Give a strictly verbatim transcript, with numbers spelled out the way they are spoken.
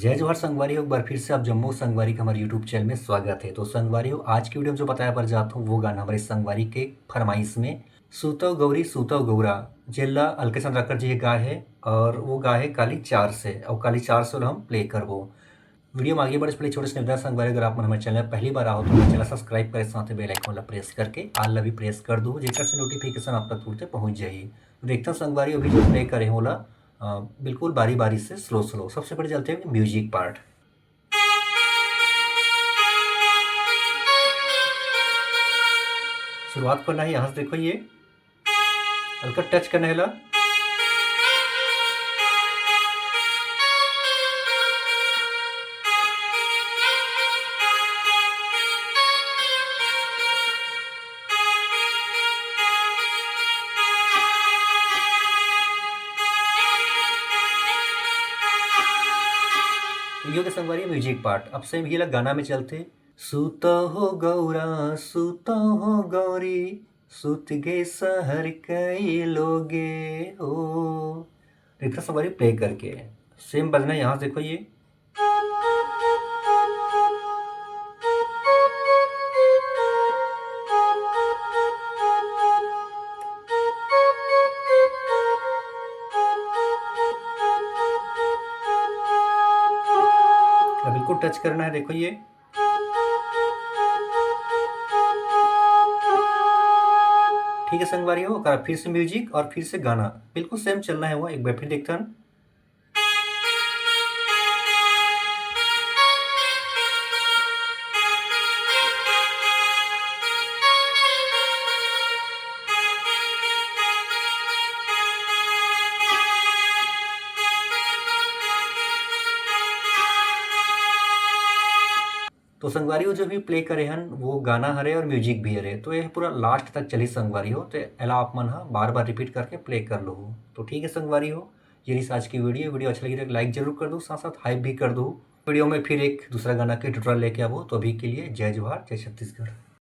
जय जोहार संगवारी हो, एक बार फिर से आप जम्मो संगवारी के हमारे YouTube चैनल में स्वागत है। तो संगवारी हो, आज की वीडियो में जो बताया बर जात हूँ, वो गाना हमारे संगवारी के फरमाइश में, सूतव गौरी सूतव गौरा, जेला अलका चंद्राकर जी गाए है और वो गाए है काली चार से, और काली चार से हम प्ले करबो। वीडियो में आगे बढ़े से पहले छोटे से निवेदन संगवारी, अगर आप मन हमारे चैनल में पहली बार आओ तो हमारे चैनल सब्सक्राइब करे, साथ ही बेल आइकन ला प्रेस करके ऑल ला भी प्रेस कर दो, जेकर से नोटिफिकेशन आप तक तुरंत पहुंच जाही। तो देखते हैं संगवारी, अभी जो प्ले करे हैं ओला अ, बिल्कुल बारी बारी से स्लो स्लो। सबसे पहले चलते हैं म्यूजिक पार्ट। शुरुआत करना है यहाँ से, देखो ये हल्का टच करना है ला। तो ये हो गया संगवारी म्यूजिक पार्ट। अब सेम ये ला गाना में चलते। सूत हो गौरा, सूत हो गौरी, सुत गे सहर कई लोगे हो। देखा संगवारी, प्ले करके सेम बजना। यहाँ देखो ये बिल्कुल टच करना है, देखो ये। ठीक है संगवारी हो, ओकरा फिर से म्यूजिक और फिर से गाना बिल्कुल सेम चलना है। वो एक बार फिर देखते हैं। तो संगवारी हो, जो भी प्ले करे हन वो गाना हरे और म्यूजिक भी हरे, तो ये पूरा लास्ट तक चली संगवारी हो। तो एला आप मन ह बार बार रिपीट करके प्ले कर लो। तो ठीक है संगवारी हो, ये रही आज की वीडियो। वीडियो अच्छा लगी तो लाइक जरूर कर दो, साथ साथ हाइप भी कर दो। वीडियो में फिर एक दूसरा गाना के ट्यूटोरियल लेके आवो। तो अभी के लिए जय जोहार, जय छत्तीसगढ़।